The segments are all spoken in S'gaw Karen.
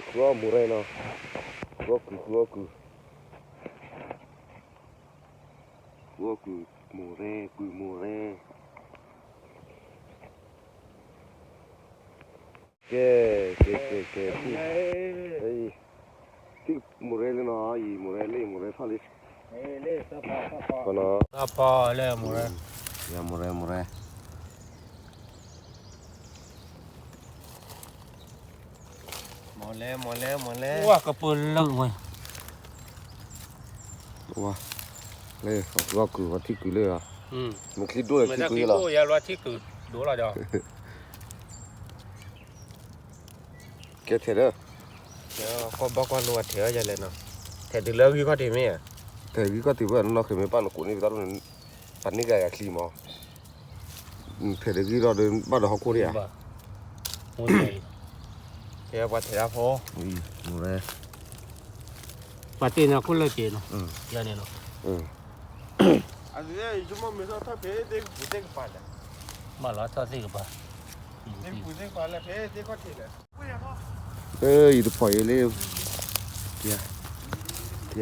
ဃုအီၣ်မိၢ်ရဲနီၤ, ဃုအီၣ်ကုၢ် ဃုအီၣ်ကုၢ်, ဃုအီၣ်ကုၢ်မိၢ်ရဲ ကုၢ်မိၢ်ရဲ, ကဲ ကဲ ကဲ ကဲ ထံၣ်မိၢ်ရဲလံနီၤ, အံၤမိၢ်ရဲလံ မိၢ်ရဲထီၣ်လံ, သၢဖီလၢမိၢ်ရဲ, မိၢ်ရဲ မိၢ်ရဲ မလဲၤ မလဲၤ မလဲၤ ဝါကပၢၢ်လၢဝဲ, ဝါ, လၢအီၣ်ကုၢ် ဝဲထံၣ်ကုၢ်လၢ, မ့ၢ်ချံဒိၣ်လၢထံၣ်ကုၢ်လီၤ, ယဲလီၤထံၣ်ကုၢ်ဒိၣ်လီၤဒီး, ကဲထဲးဒီး, ကီၢ်ဘၣ်ကွၢ်လိဝဲထဲးအီၣ်ယဲလဲၣ်နီၤ, ထဲးတုၤလၢဂံၢ်ခီၣ်ထံးမ့ၢ်ဧါ, ထဲးဂံၢ်ခီၣ်ထံးဝဲနီၢ်ခဲမ့ၢ်ပၢ်နကိးန့ၢ်ပတၢ်ဒိၣ်န့ၣ်, ပှၤန့ၢ်ကၤယၤချံမး ထဲးတဂံၢ်ဒီးဘၣ်ဒီးဟီၣ်ခိၣ်ဒံးဧါ, ထဲးပှၤထဲးတၢ်ဖိ, ပှၤတ့ၢ်န့ၣ်ခိၣ်လၢက့ၤနီၤ, ယၤန့ၣ်နီၤ, ဘၣ်လီၤထီၣ်သ့ၣ်ကပၤ, ယတဖီၣ်အံၤလၢ, ယ, ယ,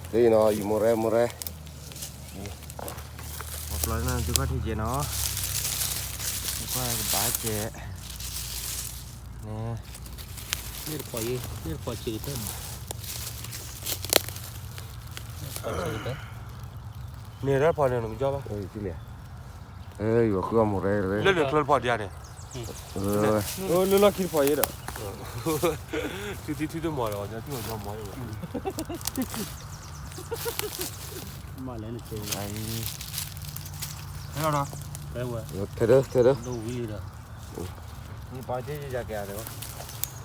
လၢနီၤ ယမိၢ်ရဲ မိၢ်ရဲ, ပှၤပျီန့ၣ်သုခီၣ်ထံးကဲနီၤ, သုခီၣ်ကဘၣ်ကဲ, န့ၣ်, န့ၣ်တဖီၣ်ယဲ, န့ၣ်တဖီၣ်ဆံးကတၢၢ်, န့ၣ်တဖီၣ်န့ၣ်နကယီဘၣ်, ယဃုအီၣ်မိၢ်ရဲ, လၢန့ၣ်ကျၢတဖီၣ်ဒံးဧါန့ၣ်, လၢလီၢ်ခံတဖီၣ်ယဲဒီး, ထံထံထံတမီၢ်ဒီး ထံမီၢ်မီၢ်ယဲ, မလဲၣ်နကဲ, ထဲးဒီး, ထဲးဒီး, ဒိဝံၤဒီး, နပာ်ကဲယကဲဒီး, ထဲးန့ၣ်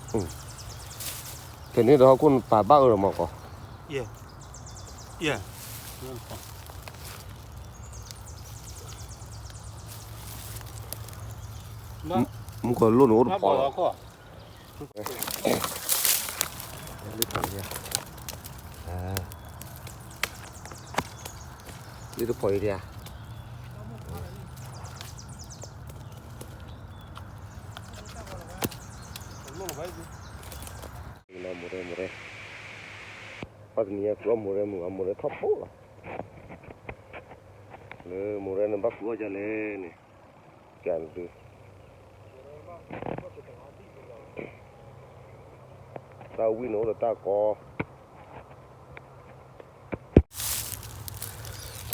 ဒီးဟီၣ်ခိၣ်နပာ်ဘၣ်အၢဒီးမီၢ်ကီး, ယဲ, ယဲ, မူကီၢ်လိၣ်န့ၣ်အိၣ်တဖီၣ်လီၤ, လၢတဖီၣ်အံၤဒံးဧါ, မိၢ်ရဲ မိၢ်ရဲ, ပှၤတနံၤညါဃုအီၣ်မိၢ်ရဲမုၢ် အမိၢ်ရဲထီၣ်ဖိလီၤ, လၢမိၢ်ရဲန့ၣ်ဘၣ်ဃုအီၣ်ဒ်လဲၣ်န့ၣ်, ကၢ်နသု တၢ်ဝံၣ်န့ၣ်အိၣ်ဒီးတၢ်ကီ,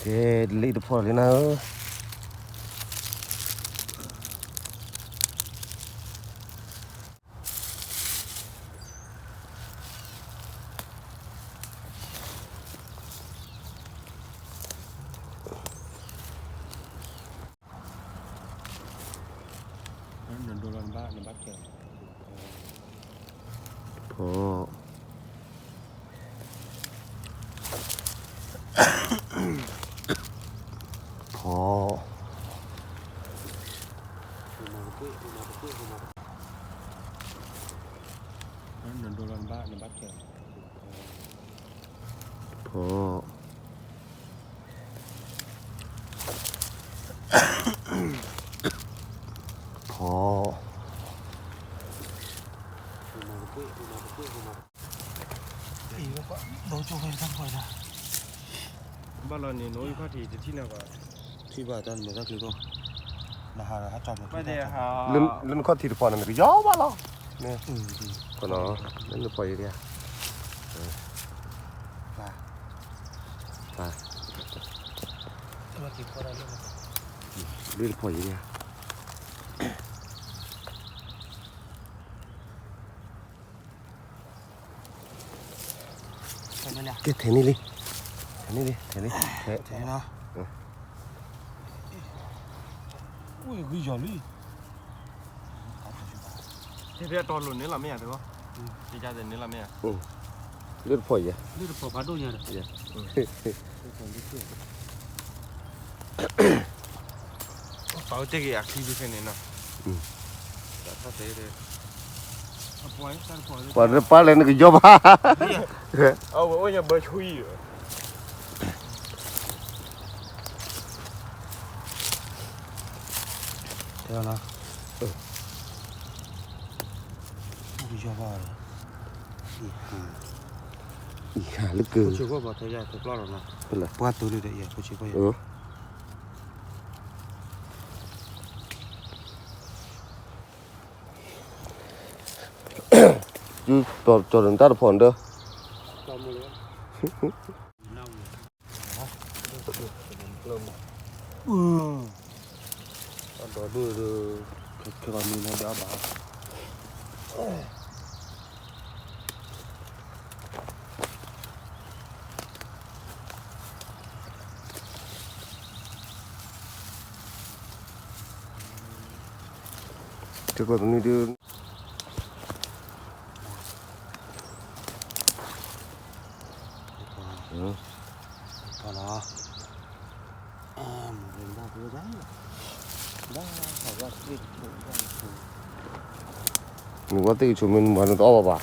ကဲ, လၢတဖီၣ်လံနၤဧၢ, ဖီ, ဖီ, ဖီ, ဖီ, ဘၣ်လီၤန့ၣ် နအိၣ်ခီၣ်ထံးတထံၣ်နၤဘၣ်, ထံၣ်ဘၣ်တၢ်နမဲာ်တၢ်ချံကိၢ်, နဟးဒီးဟးကၠီမၤ, လၢနခီၣ်ထံးတဖီန့ၣ် နကယီဘၣ်လီၤ, လၢနဖီအံၤဒံး, လၢနဖီအံၤဒံး, ကဲ ထဲန့ၣ်လံ, ထဲန့ၣ်လံ, ထဲန့ၣ်, ထဲ, အိၣ်ဂံၢ်ယီၤလံ, ဖဲတီၤလိာ်န့ၣ်လီၤမ့ၢ်ဧါ, န့ၣ်လီၤမ့ၢ်ဧါ, လၢတဖီၣ်ယဲ, လၢတဖီၣ်ဖးဒိၣ်ညါဒီး ပာ်ဝဲတ့ၢ်က့ၤအခံဒုးဖဲန့ၣ်နီၤ, ပှၤတပာ်လဲၣ်နကယီဘၣ်, အဝဲအိၣ်ညါဘၢဆူအံၤ, အ ထဲလီၤ, ပယီၤဘၣ်ဒီး, အံၤဟါလၢက, ပှၤတိၤဒ်ဒီးအံၤဖိဆံးဖိယၤ, ကၠီၤတၢ်တဖီၣ်ဒီး, အဒီဒိၣ်ဒီး, ခဲခဲဘၣ်မ့ၢ်နီၤဒီးအဘၣ် တကီၢ်တနံၤဒုး, နဝဲသ့ၣ်ကဆိးမ့ၢ်နမၤနတအီၣ်ဘၣ်ဘၣ်.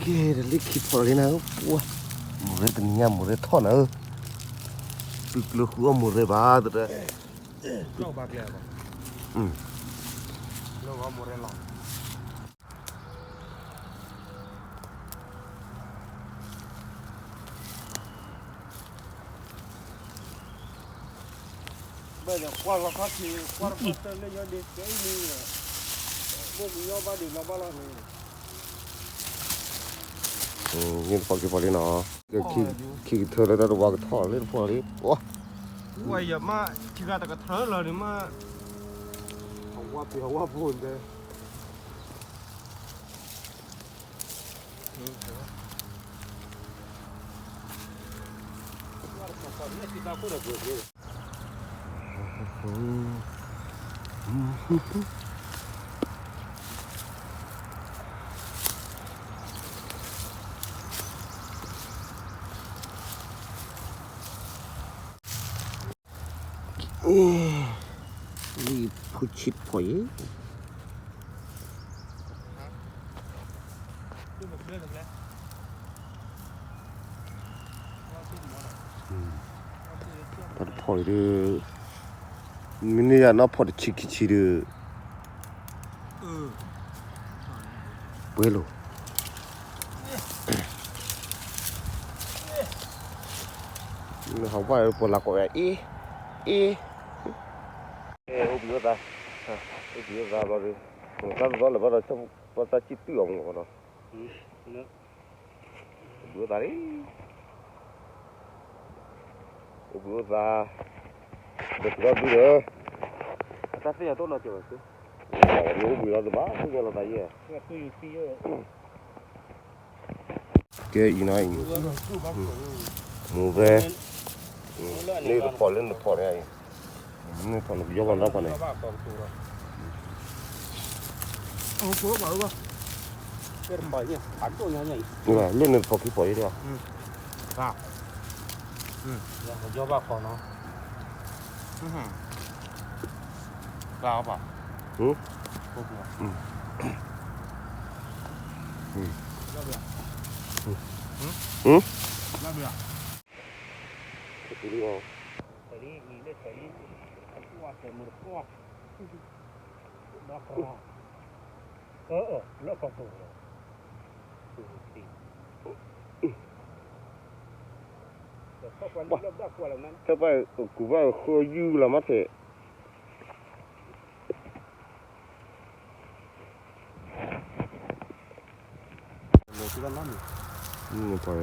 ကဲ တလ့ခံဖီၣ်လံနၤဧၢ, မိၢ်ရဲတနံၤညါမိၢ်ရဲထီၣ်နၤဧၢ, သုကျိဃုအီၣ်မိၢ်ရဲဘၣ်တ, ဘၣ်ဒီးကွၢ်လီၤခီၣ်ထံး ကွၢ်လီၤခီၣ်ထံးလၢယီၤဒံး ကဲအံၤန့ၣ်, ဘိၣ်ကညီဘၣ်ဒံးလီၤဘၣ်လီၤန့ၣ်, မ့ၢ်တဖီၣ်က့ၤဖီၣ်လံနီၤ, ခံကထၢလၢတၢ်တဝါကထီၣ်လၢတဖီၣ်လံ, ဝဲယမ့ၢ်ခံဂၤတကထၢလၢာ်န့ၣ်မ့ၢ်, အဝါပှဲၤအဝါပှဲၤန့ၣ် လံာ်ဖိဆံးတဖီၣ်အံၤ တၢ်တဖီၣ်အံၤဒီး မ့ၢ်န့ၢ်ယၤနီၢ်ဖီၣ်တဆံခံဆံဒီး ပှဲၤလိာ် နဟးဝဲပှၤလၢကိးဝဲအ့ အ့ အိၣ်ဘှံးအိၣ်သါ အိၣ်ဘှံးအိၣ်သါဘျီဒီး တၢ်တသီလၢၤဘၣ်ဒီး ပှၤတၢ်စံၣ်တုၢ်အီၤမ့ၢ်နီၤ အိၣ်ဘှံးအိၣ်သါလံ အိၣ်ဘှံးအိၣ်သါ ဒီးကဒီးဘုဒီး တၢ်သ့ၣ်ညါတအိၣ်နီတစဲးဘၣ် အိၣ်ဘှံးလီၤတဘၣ် သ့ၣ်ညါလီၤသးယဲၢ် ကဲအံၤနီၤအံၤ မိၢ်ဝဲ န့ၣ်တဖီၣ်လၢနဖီၣ်န့ၣ်အံၤ န့ၣ်ဖီၣ်နကယီဘၣ်နီၤဖီၣ်န့ၣ် လၢန့ၣ်တဖီၣ်ခံဖီၣ်အံၤဒီး ကယီဘၣ်ခီနီၤ ဘၣ်အီၣ်ဘၣ် တၢ်ပှၤကူၣ်ဘၣ်ဃုယုၢ်လီၤမးထဲး မ့ၢ်ပှၤ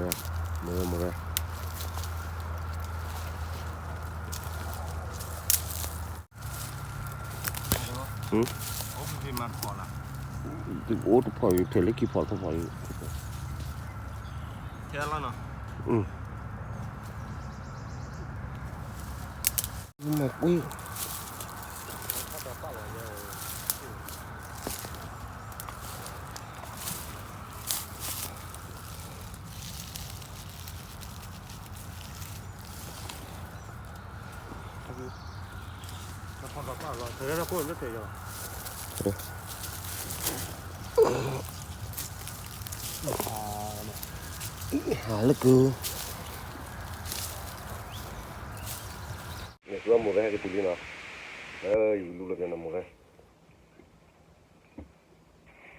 မ့ၢ်မ့ၢ် အိၣ်တဖီၣ်အံၤ ထဲလၢခံဖီၣ်တဖီၣ်အံၤ ထဲလီၤနီၤ အ ဝံၤ ဟးလၢကု န့ၣ်သူအမိၢ်သၢဟဲကတုၤလံနီၤ, လၢယလူလီၤက့ၤနမိၢ်သၢ,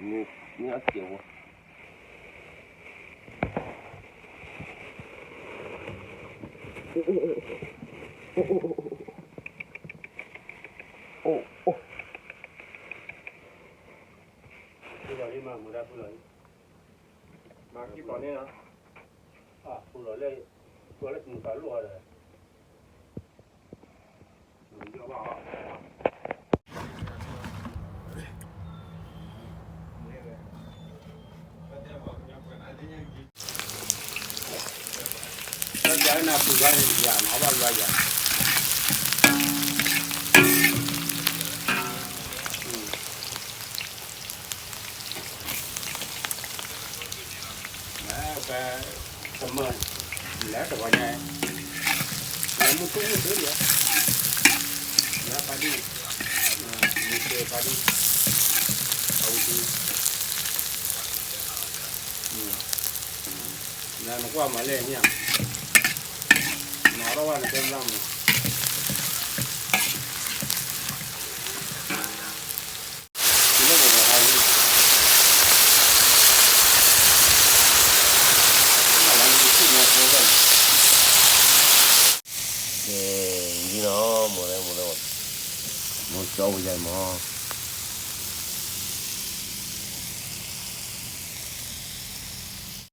န့ၣ်အကဲဝဲ, အိၣ်အိၣ်, ဖုလီၤလံမၤမူဒါဖုလီၤလံ, မၤကံၢ်ပီၤန့ၣ်နီၤ, အဖုလီၤလၢ, ဖုလီၤလၢမုၢ်ကလိၣ်အီၤဒီး ကမၢၢ်, လဲၤတဝီညါ, လဲၤမုၢ်တူၢ်မုၢ်တူၢ်ယၤ, လဲၤပာ်ဒံၣ်, မုၢ်တူၢ်ပာ်ဒံၣ်, အဝံၤဒံၣ်, လဲၤနကွၢ်မၤလဲၣ်ညါ, နအီၣ်ထီၣ်ဝဲနတဲဘျါမး ကဲ, ဝံၤလီၤ, မိၢ်လၢ, မိၢ်လၢ, မိၢ်ကၠီဝံၤယၤမး,